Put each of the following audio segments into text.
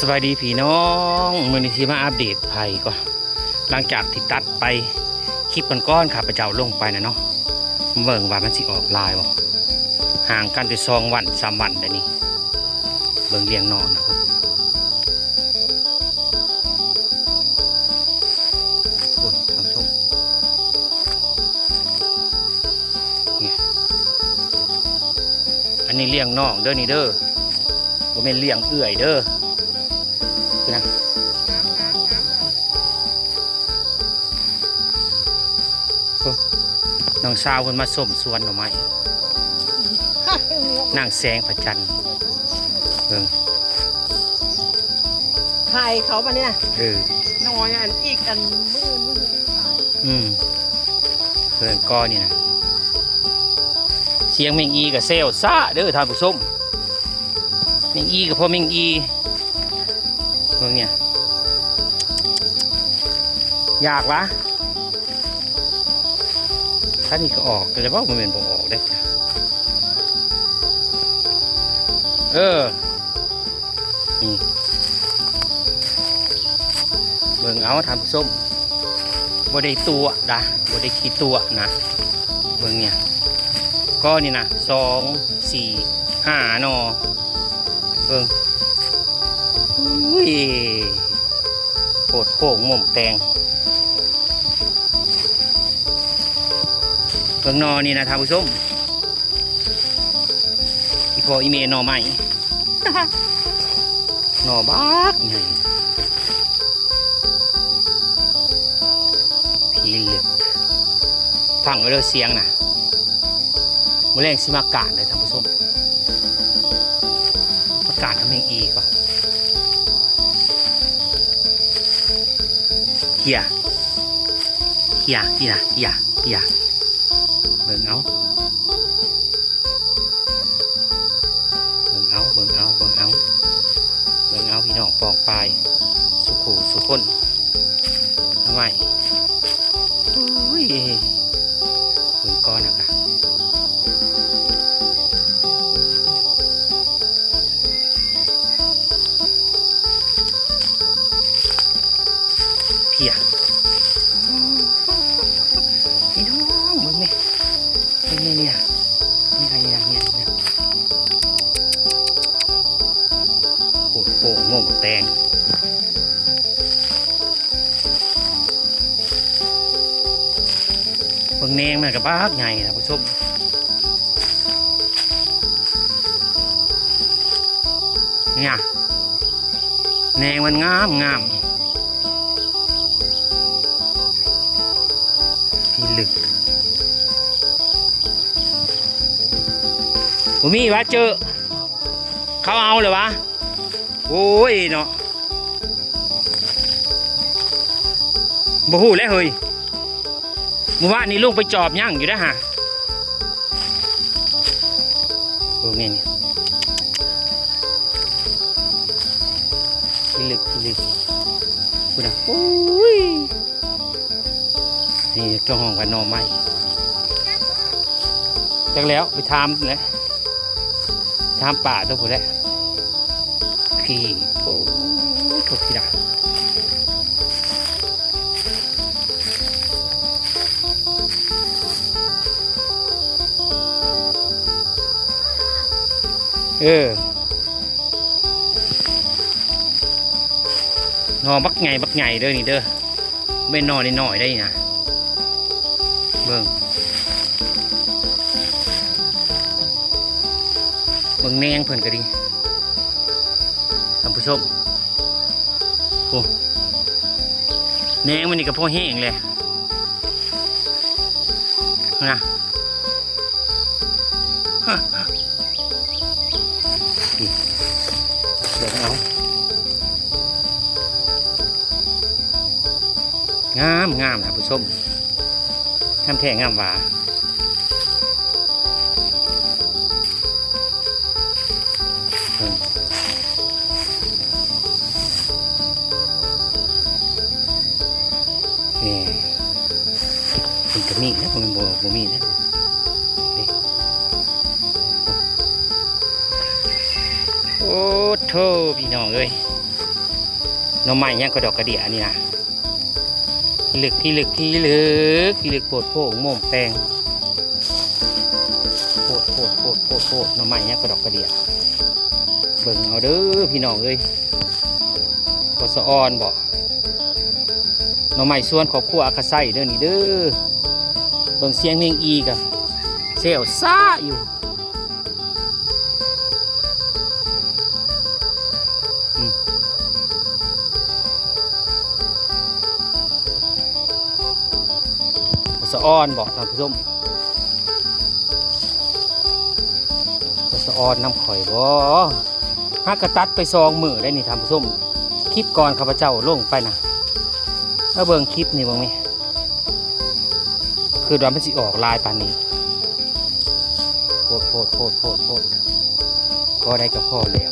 ສະບາຍດີພີ່ນ້ອງ ມື້ນີ້ຊິມາອັບເດດໄຜ່ກ່ອນ ຫຼັງຈາກທີ່ຕັດໄປຄລິບກ່ອນໆ ຂ້າພະເຈົ້າລົງໄປນະເນາະ ເບິ່ງວ່າມັນຊິອອກຫຼາຍບໍ່ ຫ່າງກັນແຕ່ສອງວັນສາມວັນແບບນີ້ ເບິ່ງລຽງໜໍ່ນະ ໂອ້ຍ ທ່ານຜູ້ຊົມ ນີ້ ອັນນີ້ລ້ຽງນ້ອງເດີນີ້ເດີ ບໍ່ແມ່ນລ້ຽງເອື້ອຍເດີ ພຸ້ນນະ ເອີ ນ້ອງສາວເພິ່ນມາຊົມສວນໜໍ່ໄມ້ ນາງແສງພະຈັນ ເບິ່ງ ຂາຍເຂົາບັດນີ້ນະ ເອີ ໜໍ່ອັນອີກອັນ ມື້ອື່ນ ມື້ອື່ນຂາຍ ອືມ ເບິ່ງກໍນີ້ນະ ສຽງແມງອີກໍແຊວຊະເດີທ່ານຜູ້ຊົມ ແມງອີກໍພໍແມງອີ ເບິ່ງນີ້ ຢາກວະ ຄັນນີ້ກໍອອກ ແຕ່ວ່າບໍ່ແມ່ນບໍ່ອອກເດ້ ເອີ ນີ້ ເບິ່ງເອົາທ່ານຜູ້ຊົມ ບໍ່ໄດ້ຕົວະນະ ບໍ່ໄດ້ຂີ້ຕົວະນະ ເບິ່ງນີ້ ກໍນີ້ນະ ສອງ ສີ່ ຫ້າໜໍ່ ເບິ່ງ ອຸ້ຍ ໂພດໂພງໂມງແຕງ ເບິ່ງໜໍ່ນີ້ນະທ່ານຜູ້ຊົມ ອີ່ພໍ່ອີ່ແມ່ໜໍ່ໄມ້ ໜໍ່ບັກໃຫຍ່ ພີລຶກ ຟັງເດີສຽງນະ ມື້ແລງຊິມາການເດີທ່ານຜູ້ຊົມ ມາການທຳເຮັງອີກ່ອນ ເຮຍ ເຮຍ ເຮຍ ເຮຍ ເຮຍ ເບິ່ງເອົາ ເບິ່ງເອົາ ເບິ່ງເອົາ ເບິ່ງເອົາ ເບິ່ງເອົາ ພີ່ນ້ອງປ້ອງປາຍ ສູ່ຄູ່ສູ່ຄົນ ເອົາໄວ້ ໂອ້ຍ ເບິ່ງກ່ອນນະກະ ເພຍ ພີ່ນ້ອງເບິ່ງແດ່ ເບິ່ງແດ່ ນີ້ນະ ນີ້ນະ ນີ້ນະ ນີ້ນະ ໂອ້ໂຫ ໂມງແຕງ ເບິ່ງແໜງມັນກະບັກໃຫຍ່ທ່ານຜູ້ຊົມ ນີ້ນະ ແໜງມັນງາມໆ ພີລຶກ ບໍ່ມີຫວາເຈີ ເຂົາເອົາແລ້ວຫວາ ໂອ້ຍເນາະ ບໍ່ຮູ້ແຫຼະເຮີ້ຍ ມື້ວານນີ້ລົງໄປຈອບຍັງຢູ່ເດ້ຫາ ເບິ່ງແນ່ນີ້ ພິລຶກ ພິລຶກ ພຸ້ນນະ ໂອ້ຍ ນີ້ເຈົ້າຂອງວ່າໜໍ່ໄມ້ ຈັກແລ້ວ ໄປຖາມແຫຼະ ຖາມປ້າຕົວພຸ້ນແຫຼະ ພີ້ ໂອ້ ໂທ້ ພີ້ນະ ເອີ ໜໍ່ບັກໃຫຍ່ ບັກໃຫຍ່ເດີນີ້ເດີ ບໍ່ແມ່ນໜໍ່ນ້ອຍໆໄດ໋ນີ້ນະ ເບິ່ງ ເບິ່ງແໜງເພິ່ນກະດີ ທ່ານຜູ້ຊົມ ໂອ້ ແໜງມັນນີ້ກະພໍແຮງແຫຼະ ນະ ນີ້ ເບິ່ງເອົາ ງາມໆ ທ່ານຜູ້ຊົມ ງາມແທ້ງາມຫວາ ເບິ່ງ ນີ້ ເພິ່ນກະມີນະ ບໍ່ແມ່ນບໍ່ ບໍ່ມີນະ ນີ້ ໂອ້ໂທ້ ພີ່ນ້ອງເອີຍ ໜໍ່ໄມ້ຫຍັງກະດອກກະເດຍອັນນີ້ນະ ພິລຶກ ພິລຶກ ພິລຶກ ພິລຶກ ໂພດໂພ ໂມມແປງ ໂພດ ໂພດ ໂພດ ໂພດ ໂພດ ໜໍ່ໄມ້ຫຍັງກະດອກກະເດຍ ເບິ່ງເອົາເດີພີ່ນ້ອງເອີຍ ບໍ່ສະອອນບໍ ໜໍ່ໄມ້ສວນຄອບຄົວອັກຂະໄຊເດີນີ້ເດີ ເບິ່ງສຽງແມງອີ່ກະແຊວຊາຢູ່. ອືມ ບໍ່ສະອອນບໍທ່ານຜູ້ຊົມ ບໍ່ສະອອນນຳຂ້ອຍບໍ ຫາກະຕັດໄປສອງມື້ໄດ໋ນີ້ທ່ານຜູ້ຊົມ ຄລິບກ່ອນຂ້າພະເຈົ້າລົງໄປນະ ມາເບິ່ງຄລິບນີ້ເບິ່ງແມ ຄິດວ່າມັນຊິອອກຫຼາຍປານນີ້ ໂພດ ໂພດ ໂພດ ໂພດ ໂພດ ພໍໄດ້ກະພໍແລ້ວ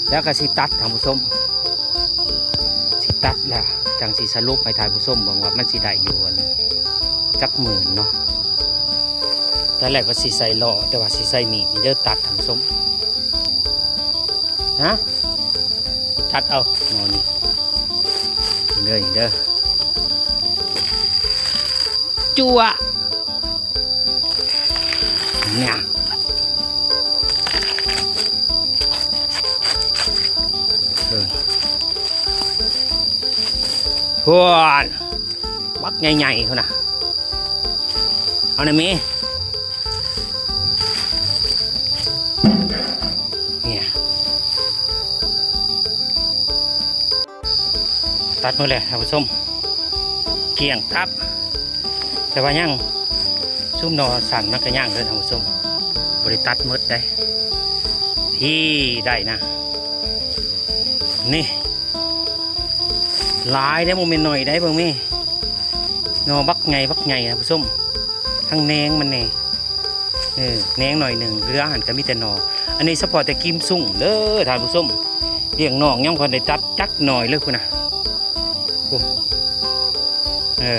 ແລ້ວກະຊິຕັດທ່ານຜູ້ຊົມ ຊິຕັດແລ້ວຈັ່ງຊິສະຫຼຸບໃຫ້ທ່ານຜູ້ຊົມເບິ່ງວ່າມັນຊິໄດ້ຢູ່ອັນຈັກໝື່ນເນາະ ແລ້ວກະຊິໃສ່ລໍ້ ແຕ່ວ່າຊິໃຊ້ມີດນີ້ເດີຕັດທ່ານຜູ້ຊົມ ຮະ ຕັດເອົາໜໍ່ນີ້ເດີ ເດີ ຈົວະ ເນຍ ເອີ ພວນ ບັກໃຫຍ່ໆພຸ້ນນະ ເອົານະເມ ເນຍ ຕັດໝົດແລ້ວທ່ານຜູ້ຊົມ ກ້ຽງຕັບ ແຕ່ວ່າຍັງ ຊຸມໜໍ່ສັ້ນມັນກະຍັງເດີທ່ານຜູ້ຊົມ ບໍ່ໄດ້ຕັດໝົດໃດ໋ ພີ້ ໄດ້ນະ ນີ້ ຫຼາຍເດ້ ບໍ່ແມ່ນໜ້ອຍໃດ໋ ເບິ່ງແມ ໜໍ່ບັກໃຫຍ່ ບັກໃຫຍ່ທ່ານຜູ້ຊົມ ທັງແໜງມັນແດ່ ເອີ ແໜງໜ້ອຍໜຶ່ງ ເຫຼືອຫັ້ນກະມີແຕ່ໜໍ່ ອັນນີ້ສະເພາະແຕ່ກິມຊຸງເດີທ່ານຜູ້ຊົມ ລ້ຽງນ້ອງຍັງບໍ່ທັນໄດ້ຕັດຈັກໜ້ອຍເລີຍພຸ້ນນະ ໂອ້ ເອີ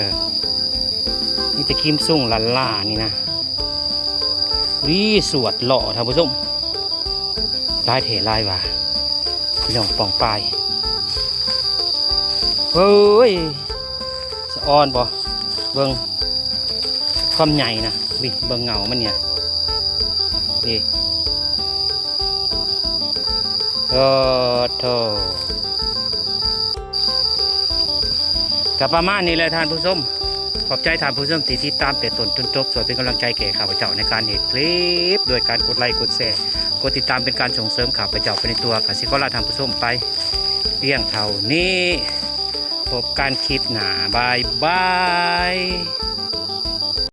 ມີແຕ່ກິມຊຸງລ້າໆນີ້ນະ ອຸ້ຍ ສວດຫຼໍ່ທ່ານຜູ້ຊົມ ຫຼາຍແທ້ຫຼາຍວ່າ ພີ່ນ້ອງປ້ອງປາຍ ເອີຍ ສະອອນບໍ ເບິ່ງຄວາມໃຫຍ່ນະ ວິ ເບິ່ງເຫງົ້າມັນເນຍ ນີ້ ໂອ້ໂທ້ ກະປະມານນີ້ແຫຼະທ່ານຜູ້ຊົມ ຂອບໃຈທ່ານຜູ້ຊົມທີ່ຕິດຕາມແຕ່ຕົ້ນຈົນຈົບ ຊ່ວຍເປັນກຳລັງໃຈແກ່ຂ້າພະເຈົ້າໃນການເຮັດຄລິບ ດ້ວຍການກົດໄລກົດແຊ ກົດຕິດຕາມເປັນການສົ່ງເສີມຂ້າພະເຈົ້າໄປໃນຕົວ ກະຊິຂໍລາທ່ານຜູ້ຊົມໄປພຽງເທົ່ານີ້ ພົບກັນຄລິບໜ້າ ບາຍບາຍ.